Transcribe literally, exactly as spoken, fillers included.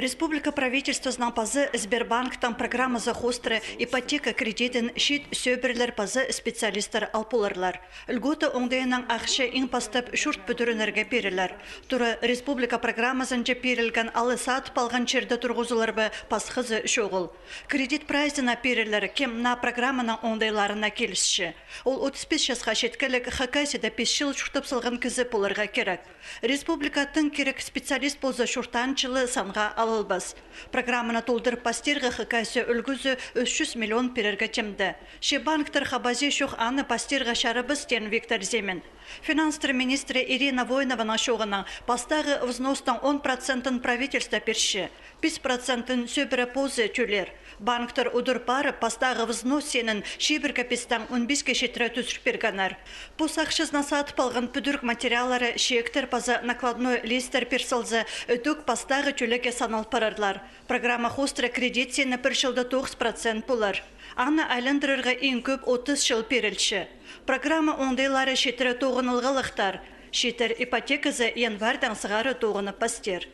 Республика правительствозының паза Сбербанктың программазы хоостыра ипотека кредитін чиит сӧбірелер паза специалисттер ал поларлар. Льгота оңдайынаң ахча иң пастап чурт пӱдірінерге пирілер. Тура республика программазынҷа пирілген алай садып алған чирде турғызылар ба, пасхазы чоғыл. Кредит прайзына пирілер, кем наа программаның оңдайларына килісче. Ол отыс пис часха читкелек Хакасияда пис чыл чуртап салған кізі поларға кирек. Республика тың кирек специалист полза чуртаан чылы санға алылбас. Программаны толдырып пастирға Хакасия ӱлгӱзі ӱс чӱс миллион пирерге тимде. Че банктар хабазии чох аны пастирға чарабас, теен Виктор Зимин. Финанстар министрі Ирина Войнованың чооғынаң, пастағы взностың он процентін правительство пирче. Пис процентін сӧбіре позы тӧлер. Банктар удур парып, пастағы взнос синін чибірге пистең он писке читіре тӱзір пиргеннер. Пос ахчазына садып алған пӱдірік материаллары, чиектер паза накладной листтер пир салза, ідӧк пастағы тӧлеге санал парарлар. Программа хоостыра кредит сині пір чылда тоғыс процент полар. Аны айландырарға иң кӧп отыс чыл пирілче. Программа оңдайлары читіре тоғынылғалыхтар. Чииттер ипотеказы январьдаң сығара тоғынып пастир.